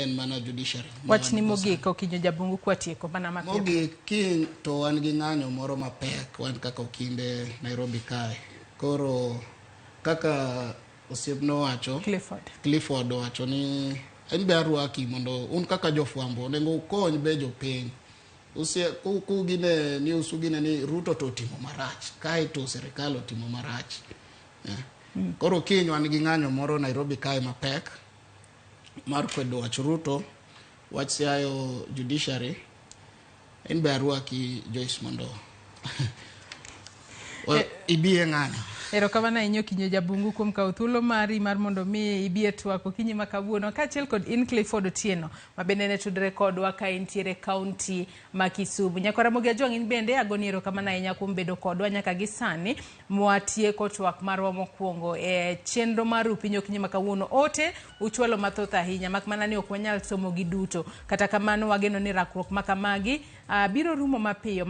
en mana judiciary. Ma Wachni wan go mogik Okinyo Jabungu kwatieko mana mapiyo. Mogik kiny to wan gi ng'anyo moro mapek wan kaka okinde Nairobi kae. Koro kaka osiepna owacho Clifford. Clifford owacho ni en be arwaki mondo un kaka jofwambo onego ukony be jopiny. Usie, ku, ku gine ni usugine ni Ruto to otimo marach kae to sirikal otimo marach. Eh. Koro kiny wan gi ng'anyo moro Nairobi kae mapek mar kwedo wach Ruto, wach siayo judiciary. En be arwaki Joyce mondo ibi e ng'anyo. Erokamano ahinya Okinyo Jabungu kuom kawo thuolo mari mar mondo mi ibi e twak okinyi ma kawuono kaachiel kod in Clifford Otieno ma bende ne tudre kodwa ka intiere kaunti ma Kisumu. Nyakwa Ramogi Ajwang' in bende agoni erokamano ahinya kuom bedo kodwa nyaka gi sani mwatieko twak marwa mokwongo e chenro mar Rupiny okinyi ma kawuono. Ote uchwalo mathoth ahinya mak mana ni ok wanyal somo gi duto. Kata kamano wageno ni rakruok ma kamagi biro rumo mapiyo.